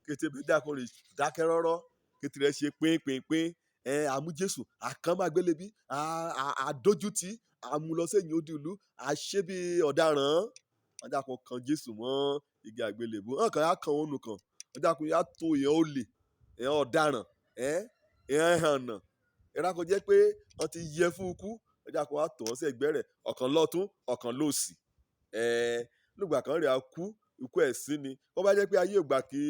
Kété bẹ́ẹ̀ dákun rè dákẹ́ rọ́rọ́, kété rẹ̀ ṣe pínpínpín. Àmú Jésù àkàn máa gbélé bí àdójútì, àmú lọ sẹ́yìn odi ìlú, àṣẹ bí ọ̀daràn. Wọ́n dákun kan Jésù mọ́ igi àgbélébú. Wọ́n kàn á kan òun nìkan. Wọ́n dákun yá tó èèyàn olè, èèyàn ọ̀daràn, èèyàn hànà. Ẹ̀rá kò jẹ́ pé wọ́n ti yẹ fún ikú. Wọ́n dákun á tò wọ́n sí ẹ̀gbẹ́ rẹ̀, ọ̀kan lọ́tún, ọ̀kan lósì. Nígbà kan rẹ̀ á kú, ikú ẹ̀sín ni. Bó bá jẹ́ pé ayé ò gbà kí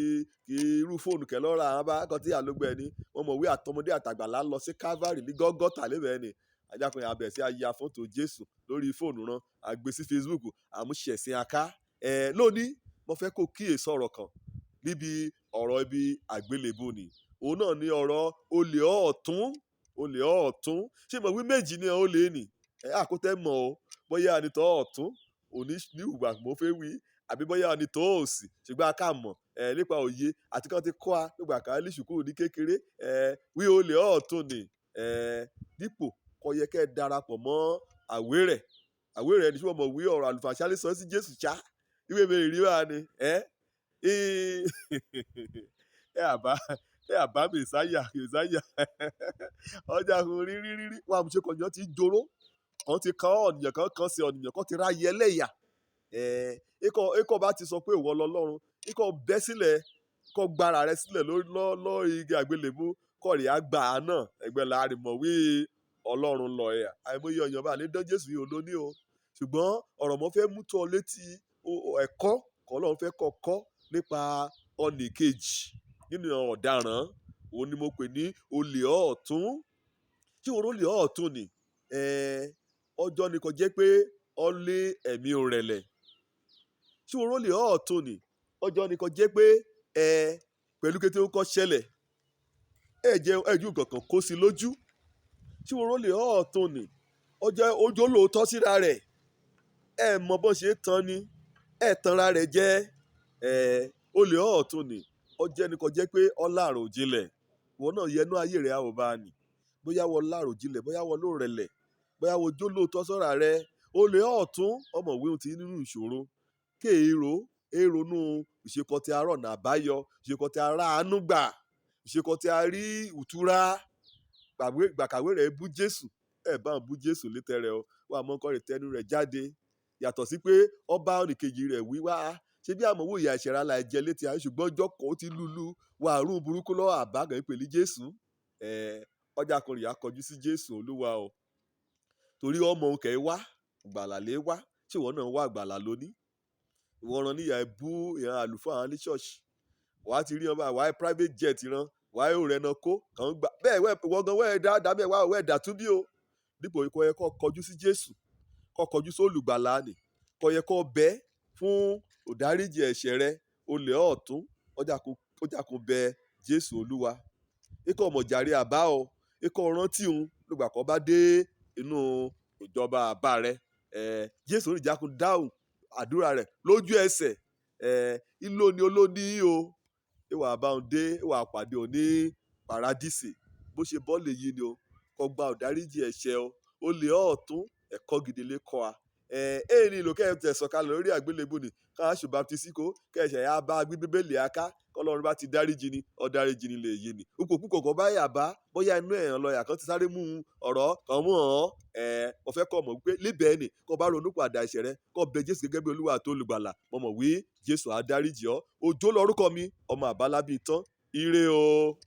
irú fóònù kẹ́ lọ́ra, àwọn bá kan tí àlógbẹ́ ni. Wọ́n mọ̀ wí àtọmọdé àtàgbàlà lọ sí Calvary ní Gọ́gọ́tà lébẹ̀ẹ́ ni. Ajákun yà bẹ̀ sí aya fọ́tò Jésù lórí fóònù rán, a gbé sí Facebook, àmúṣẹ̀sìn aká. Lónìí, mo fẹ́ kó kíyèsi ọ̀rọ̀ kan níbi ọ̀rọ̀ ibi àgbélébú ni. Òun náà ni ọ̀rọ̀ olè ọ̀tún, olè ọ̀tún. Ṣé mo wí méjì ni olè ni? Àkótẹ́ mọ̀ o. Bóyá ẹni tó ọ̀tún, òní ní ìgbà mo fẹ́ wí, àbí bóyá ẹni tó òsì. Ṣùgbọ́n a ká mọ̀, nípa òye àti kí wọ́n ti kọ́ a nígbà kan ní ṣùkú ní kékeré. Wí olè ọ̀tún ni. Dípò kó yẹ kí ẹ darapọ̀ mọ́ àwérẹ̀. Àwérẹ̀ ni tí wọ́n mọ̀ wí ọ̀rọ̀ àlùfàǹsá lè sọ sí Jésù ṣá. Ìwé mi rí wá ni. Ẹ àbá, ẹ àbá Mèsáyà, Mèsáyà. Ọjà kò rí rí rí rí. Wọ́n àmúṣe kan yẹn ti joró. Kan ti kan ọ̀nìyàn kan kan sí ọ̀nìyàn kan ti ráyè ẹlẹ́yà. Ikọ̀ bá ti sọ pé ìwọ lọlọ́run, ikọ̀ bẹ́ sílẹ̀, kó gbára rẹ sílẹ̀ lórí igi àgbélébú, kó rí àgbà náà. Ẹgbẹ́ la rí mọ̀ wí Ọlọ́run lọ ẹ̀. Àìmọye ọ̀yàn bá lè dán Jésù yìí olóní o. Ṣùgbọ́n ọ̀rọ̀ mọ́ fẹ́ mú tó ọ létí ẹ̀kọ́ kọ́ Ọlọ́run fẹ́ kọ́ kọ́ nípa ọ̀nì kejì nínú ọ̀daràn. Òun ni mo pè ní olè ọ̀tún. Ṣé o rí olè ọ̀tún ni? Ọjọ́ ni kò jẹ́ pé ọ lé ẹ̀mí òrẹ̀lẹ̀. Ṣé o rí olè ọ̀tún ni? Ọjọ́ ni kò jẹ́ pé, pẹ̀lú kété ó kọ́ ṣẹlẹ̀, ẹ jẹ́ ẹ ju nǹkan kan kó sí lójú. Ṣé o rí olè ọ̀tún ni? Ọjọ́ ojú olóòótọ́ síra rẹ̀. Ẹ mọ bó ṣe tán ni. Ẹ tanra rẹ̀ jẹ́. Olè ọ̀tún ni. Ọjọ́ ni kò jẹ́ pé ọ láròjinlẹ̀. Ìwọ náà yẹnu ayé rẹ a ò bá ní. Bóyá wọ láròjinlẹ̀, bóyá wọ ló rẹlẹ̀, bóyá wọ jó lóòótọ́ sọ́ra rẹ. Olè ọ̀tún, ọmọ ìwé ohun tí nínú ìṣòro. Ké èrò, èrò nú ìṣekọ tí a rọ̀nà àbáyọ, ìṣekọ tí a rà ánú gbà, ìṣekọ tí a rí ìtura. Gbàkàwé rẹ̀ bú Jésù. Ẹ bá ń bú Jésù létẹ̀ rẹ̀ o. Wà mọ́ nǹkan rẹ̀ tẹnu rẹ̀ jáde. Yàtọ̀ sí pé ọba ọ̀nìkejì rẹ̀ wí wá. Ṣé bí àmọ́ wò ìyà ìṣẹ̀ra la jẹ létí ayé, ṣùgbọ́n ọjọ́ kan ó ti lulu wà rún burúkú lọ́wọ́ àbá kan pẹ̀lú Jésù. Ọjà kan rìá kọjú sí Jésù Olúwa o. Torí ọmọ òun kẹ̀ wá, ìgbàlà lé wá. Ṣé ìwọ náà wá ìgbàlà lóní? Ìwọ rán níyà ẹ bú ìran àlùfáà ní ṣọ́ọ̀ṣì. Wà á ti rí ọba, wà á private jet rán, wà á rẹ̀ ẹná kó, kàn gbà. Bẹ́ẹ̀ wẹ́, ìwọ gan wẹ́ dá, dá mẹ́wàá, wẹ́ dà tún bí o. Dípò kó yẹ kó kọjú sí Jésù, kó kọjú sí olùgbàlà ni. Kó yẹ kó bẹ́ fún ìdáríjì ẹ̀ṣẹ̀ rẹ, olè ọ̀tún, ọjà kò bẹ Jésù Olúwa. Ikọ̀ mọ̀jàre àbá o, ikọ̀ rántí òun nígbà kan bá dé inú ìjọba àbá rẹ. Jésù oníjàkun dáhùn àdúrà rẹ̀ lójú ẹsẹ̀. Ìlò ni olóní o. Ìwà bá òun dé, ìwà pàdé òun ní paradísè. Bó ṣe bọ́ lè yí ni o. Kó gba ìdáríjì ẹ̀ṣẹ̀ o. Olè ọ̀tún, ẹ̀kọ́ gidi lè kọ́ a. Èyí ni ìlò kẹ́ ẹ tẹ̀ sọ̀kalẹ̀ lórí àgbélébú ni. Ká ṣe baptism kó, kẹ́ ẹ ṣẹ̀ yá bá gbé Bíbélì aká. Kọ́lọ́run bá ti dáríjì ni, ó dáríjì ni lè yé ni. Ipò púpọ̀ kò bá yà bá, bóyá inú ẹ̀yàn lọ yà kan ti sáré mú ọ̀rọ̀ kan mú ọ́. Mo fẹ́ kó mọ̀ wípé níbẹ̀ ni kó bá ronú padà ẹ̀ṣẹ̀ rẹ, kó bẹ Jésù gẹ́gẹ́ bí Olúwa àti olùgbàlà. Mo mọ̀ wí Jésù á dáríjì ọ́. Òjó lorúkọ mi, ọmọ àbálábí tán. Ire o.